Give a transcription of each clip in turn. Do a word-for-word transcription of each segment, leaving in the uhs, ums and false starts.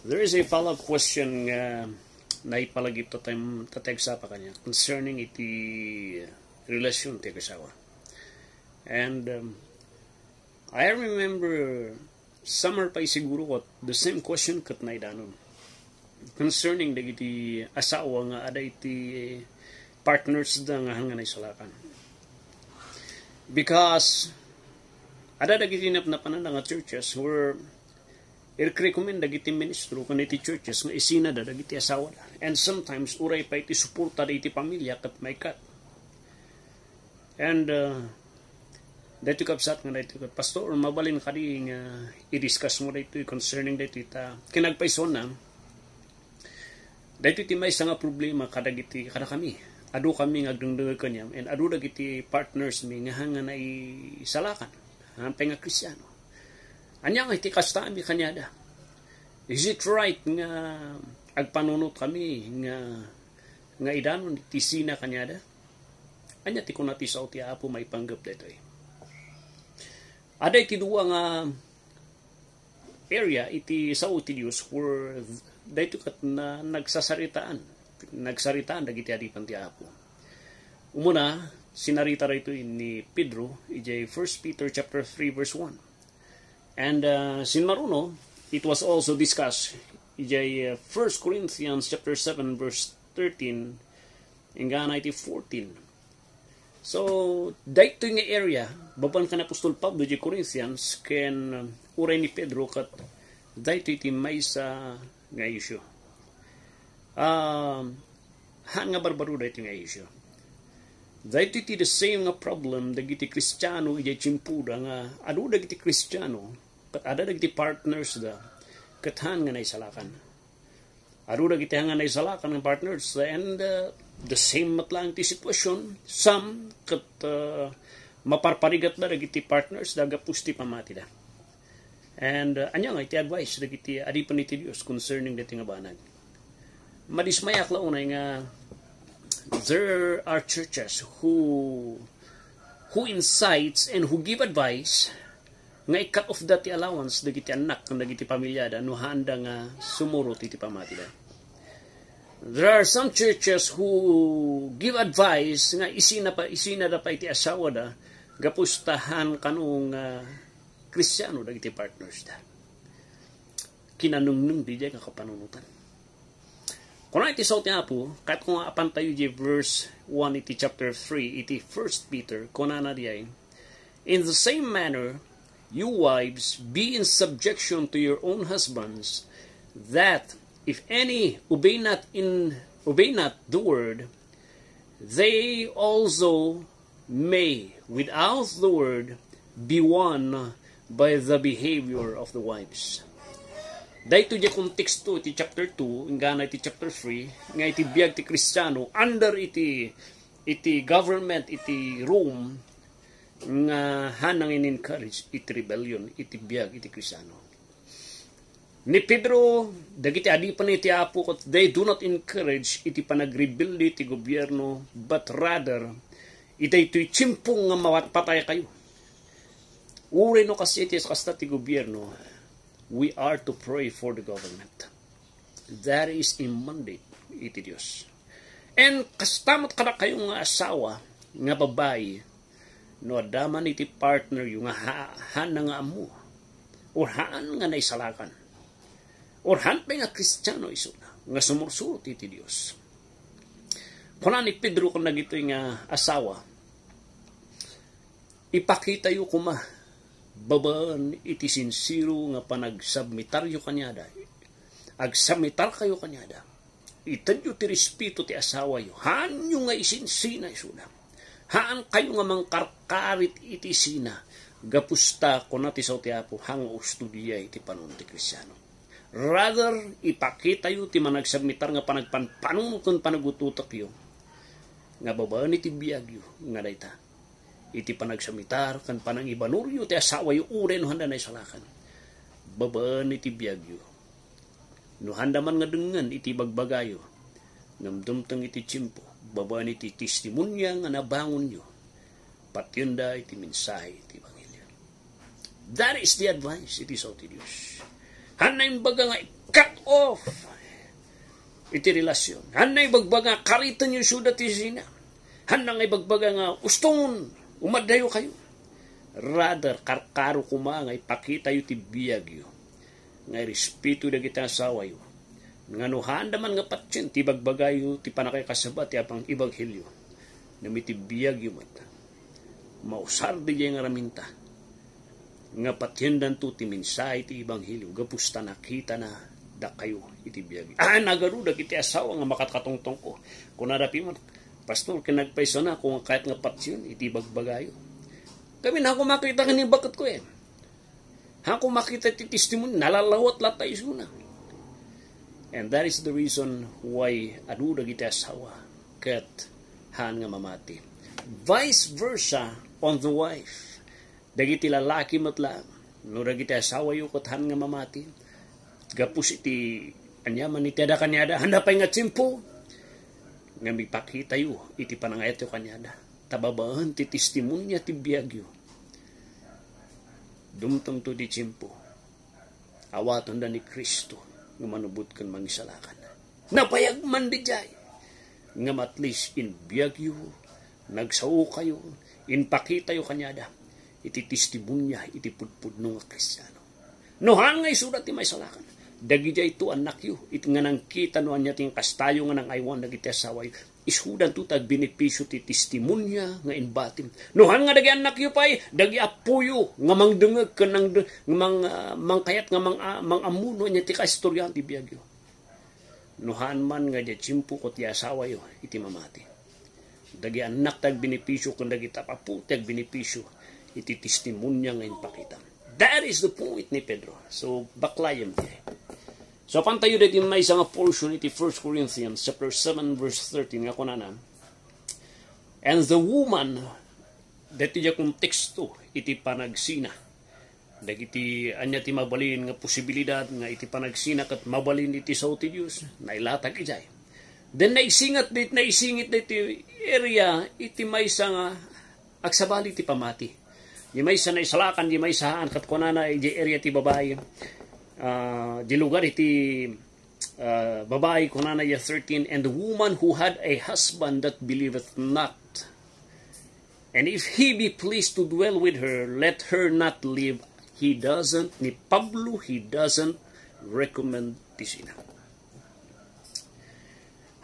There is a follow-up question nga naipalagip ta tayo, ta tayo agsapa kaniak concerning iti relasyon ti asawa. And, um, I remember summer pay siguro ket the same question ket naidanon concerning dagiti asawa nga adda iti partners da nga haan nga naisalakan. Because adda dagiti napnapananda nga churches where irecommend dagiti ministro ken iti churches nga isinada dagiti asawada. And sometimes, uray pay iti suporta da iti pamilya ket maikkat. And, uh, daytoy kabsat nga daytoy ket, "Pastor, mabalin kadi nga i-discuss mo daytoy concerning daytoy ta kinagpaysuanna, daytoy ti maysa nga problema kadagiti, kadakami. Adu kami nga agdengdengngeg kaniam, and adu dagiti partners mi nga haan nga naisalakan, haan pay nga Kristiano. Ania nga iti kasta mi kaniada? Is it right nga agpanunot kami nga, nga idanon ti sina kaniada?" Ania ti kuna ti sao ti Apo maipanggep daytoy? Adda iti dua nga area iti sao ti Dios where daytoy ket na, nagsasaritaan, nagsaritaan dagiti adipen ti Apo. Umuna, sinarita daytoy ni Pedro idiay First Peter chapter three, verse one. And, uh, sinmaruno, it was also discussed idiay, uh, First Corinthians chapter seven, verse thirteen, inggana iti fourteen. So, daytoy nga area, babaen kan Apostol Pablo idiay Corinthians ken, um, uray ni Pedro ket daytoy ti maysa nga issue. Um, haan nga barbaro daytoy nga issue. Daytoy ti the same nga problem dagiti Kristiano idiay tiempoda nga adu dagiti Kristiano ket adda dagiti partners da ket haan nga naisalakan. Adu dagiti haan nga naisalakan nga partners, and, uh, the same met laeng ti situation, some ket, uh, maparparigatda dagiti partners da gapu ti pamatida. And, uh, ania nga iti advice dagiti adipen iti Dios concerning daytoy nga banag? Madismayak la unay nga there are churches who, who incites and who give advice nga i-cut off da ti allowance dagiti annak ken dagiti pamiliada no haanda nga sumurot iti pamatida. There are some churches who give advice nga isina pa, isinada pay ti asawada gapu ta haan kano nga Kristiano dagiti partners da. Kinanengneng diay nga kapanunotan. Kuna iti sao ti Apo, ket kung apan tayo di verse one iti chapter three iti First Peter, kunana diay, "In the same manner, you wives, be in subjection to your own husbands, that if any obey not in, obey not the word, they also may, without the word, be won by the behavior of the wives." Daytoy diay konteksto iti chapter two, inggana iti chapter three, nga iti biag ti Kristiano, under iti, iti government iti Rome, nga haan nga in-encourage iti rebellion iti biag iti Kristiano. Ni Pedro, dagiti adipen iti Apo ket they do not encourage iti panagrebelde iti gobierno, but rather, iti daytoy tiempo nga mapatpataykayo. Uray no kas-, iti kasta ti gobierno, we are to pray for the government. That is a mandate iti Dios. And kasta met kadakayo nga asawa, nga babai, no adda man iti partner yo nga ha-, haan nga ammo, or haan nga naisalakan, or haan pay nga Kristiano isuna, nga sumursurot iti Dios. Kuna ni Pedro ken dagitoy nga asawa, ipakitayo koma babaen iti sinsero nga panagsubmitaryo kaniada. Agsubmitarkayo kaniada. Itedyo ti respeto ti asawayo. Haanyo nga isinsina isuna. Haankayo nga mangkarkarit iti sina. Gapu ta, kuna ti sao ti Apo, haan nga usto diay iti panunot ti Kristiano. Rather, ipakitayo ti managsubmitar nga panagpanpanunot ken panagututekyo nga babaen iti biagyo nga dayta. Iti panagsubmitar ken panangibanoryo ti asawayo uray no haanda naisalakan. Babaen iti biagyo. No haanda man nga dengngen iti bagbagayo, ngem dumteng iti tiempo, babaen iti testimonia nga nabangonyo, patiyenda iti mensahe iti ebanghelio. That is the advice iti sao ti Dios. Haan nga imbaga nga cut off iti relasyon. Hanna ibagbaga nga karitenyo isuda ti sina. Hanna nga ibagbaga nga ustongen, umaddayo kayo. Rather, karkaro koma nga ipakitayo ti biagyo nga irespeto dagiti asawayo. Nga no haanda man nga patien ti ibagbagayo ti pannakikasabat ti abang ebanghelio, ngem iti biagyo met, mausar diay nga raminta nga patiendanto ti mensahe ti ebanghelio gapu ta nakitana dakayo iti biag. Ah, nagaru dagiti asawa nga makakatongtongko. Kunada pay man, "Pastor, ket nagpayso nga kayat nga patien iti ibagbagayo." Kami, haanko makita ken ni baketko, eh. Haanko makita ti testimony, nalalawat latta isuna. And that is the reason why adu dagiti asawa ket haan nga mamati. Vice versa on the wife. Dagiti lalaki met laeng, no dagiti asawayo ket haan nga mamati, gapu iti aniaman iti ada kaniada, haanda pay nga tiempo nga mipakitayo iti panangayatyo kaniada. Ta babaen ti testimonia ti biagyo, dumtengto ti tiempo, awatenda ni Cristo nga manubot ken mangisalakan. Nabayag man diay, ngem at least in biagyo, nagsaokayo, impakitayo kaniada iti testimonia iti pudpudno nga Kristiano. No haan nga isuda ti maisalakan, dagidiay to annakyo, it nga nangkita no ania ti kastayo nga nangaywan dagiti asawayo, isudanto ti agbenepisio ti testimonia nga imbatim. No haan nga dagiti annakyo pay, dagiti appoyo nga mangdengeg ken nang, mang, ah, mangkayat nga mang, ah, mangammo no ania ti kaistoriaan ti biagyo. No haan man nga diay tiempo ket ti asawayo iti mamati, dagiti annak ti agbenepisio ken dagiti appo ti agbenepisio iti testimonia nga impakita. That is the point ni Pedro. So, baklayen diay. So, apantayo dagiti maysa nga portion iti First Corinthians chapter seven, verse thirteen, nga kunana, "And the woman," dagiti diay konteksto iti panagsina. Dagiti ania ti mabalin nga posibilidad nga iti panagsina ket mabalin iti sao ti Dios, nailatag idiay. Then naisingat, naisingit dagiti area iti maysa nga agsabali ti pamati. Di maysa naisalakan, di maysa haan, ket kunana, idiay area ti babai, ah, di lugar iti, ah, babai, kunana, ya thirteen, "And the woman who had a husband that believeth not, and if he be pleased to dwell with her, let her not leave." He doesn't, ni Pablo, he doesn't recommend ti sina.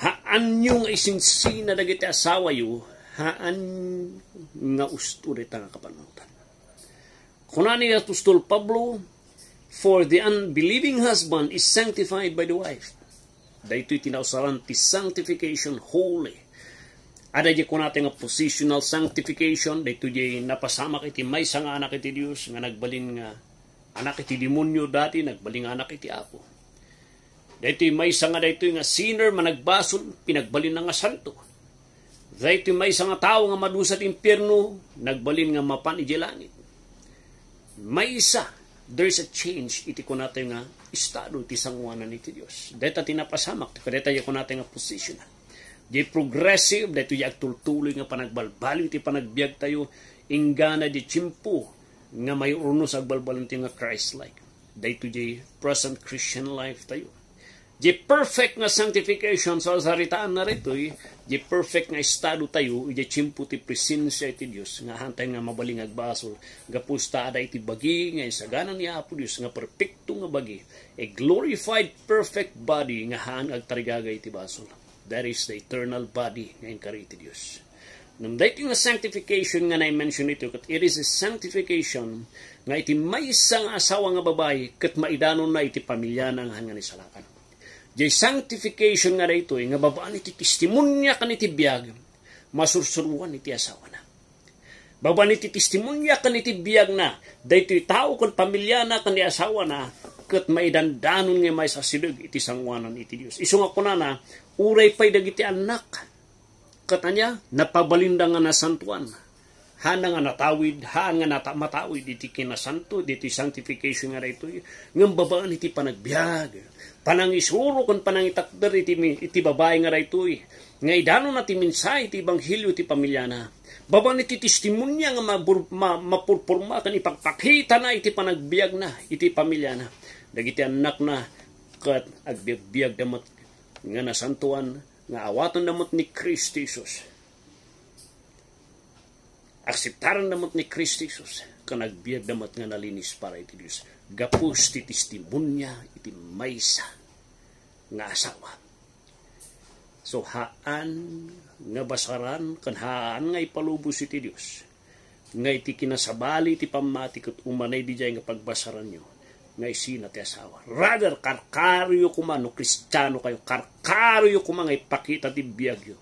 Haanyo nga isinsina dagiti asawayo, haan nga usto dayta nga kapanunotan. Kuna ni apostol Pablo, "For the unbelieving husband is sanctified by the wife." Daytoy ti nausaran ti sanctification, holy. Adda diay kunata nga positional sanctification, daytoy diay napasamak iti maysa nga anak iti Dios nga nagbalin nga anak iti demonio dati, nagbalin nga anak iti Apo. Daytoy maysa nga daytoy nga sinner, managbasol, pinagbalinna nga santo. Daytoy maysa nga tao nga madusa ti impierno, nagbalin nga mapan idiay langit. Maysa, there's a change iti kunatayo nga estado ti sangoanan iti Dios. Dayta ti napasamak, kadayta ti kunatayo nga positional. Di progressive, daytoy agtultuloy nga panagbalbaliw iti panagbiagtayo, inggana di tiempo nga maiurnos agbalbalintayo nga Christ-like. Daytoy di present Christian life tayo. Di perfect nga sanctification, so, saritaanna daytoy, di perfect nga estado tayo, di tiempo ti presensia iti Dios, nga hantay nga mabalin nga agbasol, gapu ta adda iti bagi nga insagana ni Apo Dios nga perpekto nga bagi, a glorified, perfect body nga haan agtarigagay iti basol. That is the eternal body nga inkari iti Dios. Ngem daytoy nga sanctification nga na-mention ito, ket it is a sanctification nga iti maysa nga asawa nga babai ket maidanonna iti pamiliana nga haan nga naisalakan. Diay sanctification nga daytoy nga babaen iti testimonia ken iti biag, masursuroan iti asawana. Babaen iti testimonia ken iti biagna, daytoy tao ken pamiliana ken ni asawana, ket maidandanon nga maisasideg iti sangoanan iti Dios. Isu nga kunana, uray pay dagiti annak, ket ania, napabalinda nga nasantoan. Haanna nga natawid, haan nga nata-, matawid iti kinasanto, ditoy sanctification nga daytoy, ngem babaen iti panagbiag, panangisuro ken panangitakder iti mi-, iti babai nga daytoy, nga idanonna ti mensahe ti ebanghelio iti pamiliana. Babaen iti testimonia nga mabur-, ma-, mapurporma ken ipakpakitana iti panagbiagna iti pamiliana. Dagiti annakna, ket agbiagbiagda met nga nasantoan, nga awatenda met ni Cristo Jesus. Akseptarenda met ni Cristo Jesus, ken agbiagda met nga nalinis para iti Dios. Gapu ti testimonia iti maysa nga asawa. So, haan nga basaran ken haan nga ipalubos iti Dios nga iti kinasabali ti pammati ket umanay didiay nga pagbasaranyo nga isina ti asawa. Rather, karkaroyo koma, no Kristiano kayo, karkaroyo koma nga ipakita ti biagyo.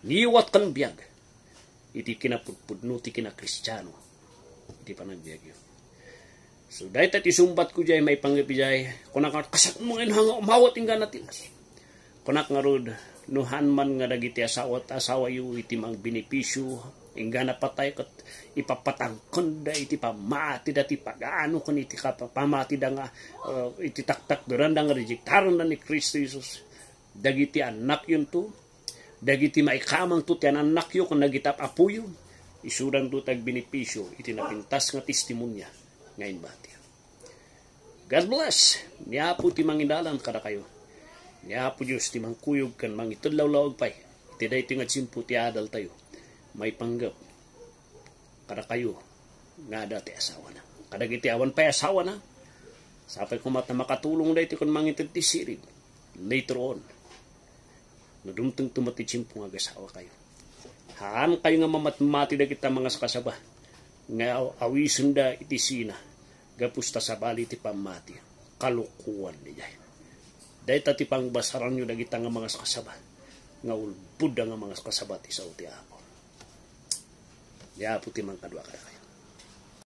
Liwat ken biag iti kinapudpudno ti kinakristiano iti panagbiagyo. So, dayta ti sungbatko diay maipanggep idiay. Kunak nga, "Kasano nga inha nga umawat inggana ti nas?" Kunak ngarud, no haan man nga dagiti asawa, asawayo iti mangbenepisio, inggana patay ket ipapatangkenda iti pamatida ti pagano ken iti kap-, pamatida nga, uh, iti taktakderanda nga rejectarenda ni Cristo Jesus. Dagiti annakyonto, dagiti maikamangto ti anannakyo ken dagiti ap-apoyo, isudanto ti agbenepisio iti napintas nga testimonia nga imbati. God bless. Ni Apo ti mangidalan kadakayo. Ni Apo Dios ti mangkuyog ken mangited lawlawag pay iti daytoy nga tiempo ti adaltayo. Maipanggep kadakayo nga adda ti asawana. Kadagiti awan pay asawana, sapay koma ta makatulong daytoy ken mangited ti sirib later on. No dumtengto met ti tiempo nga agasawakayo, haan kayo nga mamatmati dagita mangaskasaba nga aw-, awisenda iti sina gapu ta sabali ti pammati. Kalokoan diay. Dayta ti pangbasaranyo dagita nga mangaskasaba nga ulbodda nga mangaskasaba ti sao ti Apo. Ni Apo ti mangkadua kadakayo.